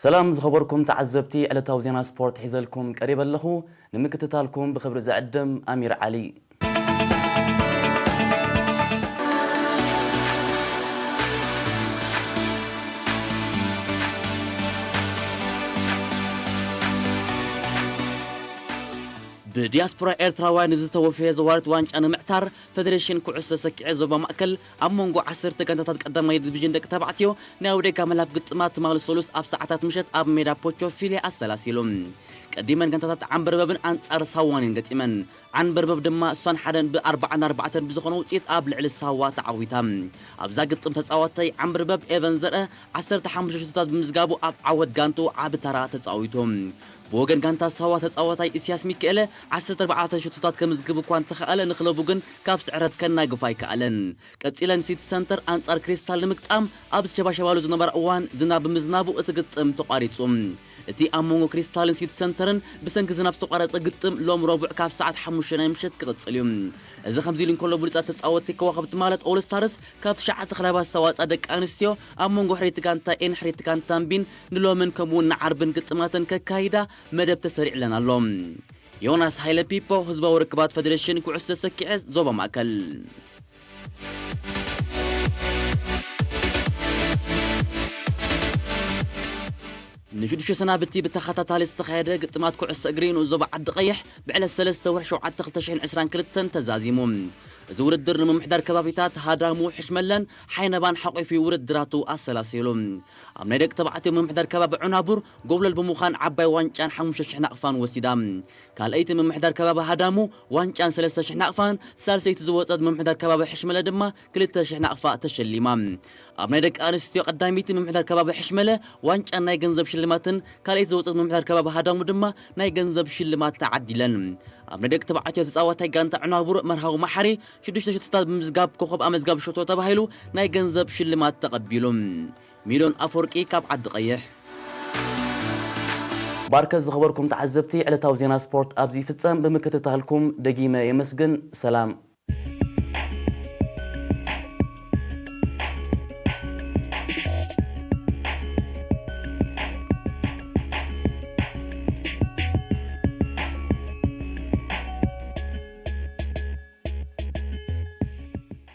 ሰላም ዝኸበርኩም ተዓዘብቲ፣ ዕለታዊ ዜና ስፖርት ሒዘልኩም ቀሪበ ኣለኹ። ንምክትታልኩም ብኽብሪ ዝዕድም ኣሚር ዓሊ። ብዲያስፖራ ኤርትራውያን ንዝተወፈየ ዘዋርት ዋንጫ ንምዕታር፣ ፌደሬሽን ኩዕሶ ሰኪዔት ዞባ ማእከል ኣብ መንጎ ዓሰርተ ጋንታታት ቀዳማይ ዲቪዥን ደቂ ተባዕትዮ ናይ ኣውደጋ መላፍ ግጥማት ትማሊ ሰሉስ ኣብ ሰዓታት ምሸት ኣብ ሜዳ ፖቾ ፊልያ ኣሰላሲሉ። ቀዲመን ጋንታታት ዓንበርበብን ኣንጻር ሳዋን እየን ገጢመን። ዓንበርበብ ድማ እሷን ሓደን ብ ኣርባዓን ኣርባዕተን ብዝኾነ ውጽኢት ኣብ ልዕሊ ሳዋ ተዓዊታ። ኣብዛ ግጥም ተጻዋታይ ዓንበርበብ ኤቨን ዘርአ ዓሰርተ ሓሙሽተ ሽቶታት ብምዝጋቡ ኣብ ዓወት ጋንትኡ ዓቢ ተራ ተጻዊቱ። ብወገን ጋንታ ሳዋ ተጻዋታይ ኢስያስ ሚካኤለ ዓሰርተ ኣርባዕተ ሽቶታት ከምዝግብ እኳ እንተኸኣለ፣ ንክለቡ ግን ካብ ስዕረት ከናግፍ ኣይከኣለን። ቀጺለን ሲቲ ሰንተር ኣንጻር ክሪስታል ንምግጣም ኣብ ዝሸባሸባሉ ዝነበራ እዋን ዝናብ ብምዝናቡ እቲ ግጥም ተቋሪጹ። እቲ ኣብ መንጎ ክሪስታልን ሲቲ ሰንተርን ብሰንኪ ዝናብ ዝተቋረጸ ግጥም ሎም ረቡዕ ካብ ሰዓት ሓሙሽተ ናይ ምሸት ክቕጽል እዩ። እዚ ከምዚ ኢሉ እንከሎ፣ ብሉጻት ተጻወትቲ ከዋኽብቲ ማለት ኦል ስታርስ ካብ ትሽዓተ ክለባት ዝተዋጻ ደቂ ኣንስትዮ ኣብ መንጎ ሕርይቲ ጋንታ ኤን ሕርይቲ ጋንታ እምቢን ንሎምን ከምኡውን ንዓርብን ግጥማተን ከካይዳ መደብ ተሰሪዕለን ኣሎ። ዮናስ ሃይለ ፒፖ፣ ህዝባዊ ርክባት ፌደሬሽን ኩዕሶ ሰኪዔት ዞባ ማእከል። ንሽዱሽተ ሰናብቲ ብተኸታታሊ ዝተኻየደ ግጥማት ኩዕሶ እግሪ ንኡስ ዞባ ዓዲ ቀይሕ ብዕለት ሰለስተ ወርሒ ሸውዓተ ክልተ ሽሕን ዕስራን ክልተን ተዛዚሙ። እዚ ውድድር ንምምሕዳር ከባቢታት ሃዳሙ፣ ሕሽመለን ሓይነባን ሓቂፉ ውድድራቱ ኣሰላሲሉ። ኣብ ናይ ደቂ ተባዕትዮ ምምሕዳር ከባቢ ዑናቡር ጎብለል ብምዃን ዓባይ ዋንጫን ሓሙሽተ ሽሕ ናቕፋን ወሲዳ። ካልኣይቲ ምምሕዳር ከባቢ ሃዳሙ ዋንጫን ሰለስተ ሽሕ ናቕፋን፣ ሳልሰይቲ ዝወጸት ምምሕዳር ከባቢ ሕሽመለ ድማ ክልተ ሽሕ ናቕፋ ተሸሊማ። ኣብ ናይ ደቂ ኣንስትዮ ቀዳመይቲ ምምሕዳር ከባቢ ሕሽመለ ዋንጫን ናይ ገንዘብ ሽልማትን፣ ካልኣይቲ ዝወጸት ምምሕዳር ከባቢ ሃዳሙ ድማ ናይ ገንዘብ ሽልማት ተዓዲለን። ኣብ ናይ ደቂ ተባዕትዮ ተጻዋታይ ጋንታ ዕናቡር መርሃዊ መሓሪ ሽዱሽተ ሽቶታት ብምዝጋብ ኮኸብ ኣመዝጋቢ ሽቶ ተባሂሉ ናይ ገንዘብ ሽልማት ተቐቢሉ። ሚልዮን ኣፈወርቂ ካብ ዓዲ ቀይሕ። ባርከ ዝኸበርኩም ተዓዘብቲ፣ ዕለታዊ ዜና ስፖርት ኣብዚ ይፍጸም። ብምክትታልኩም ደጊመ የመስግን። ሰላም።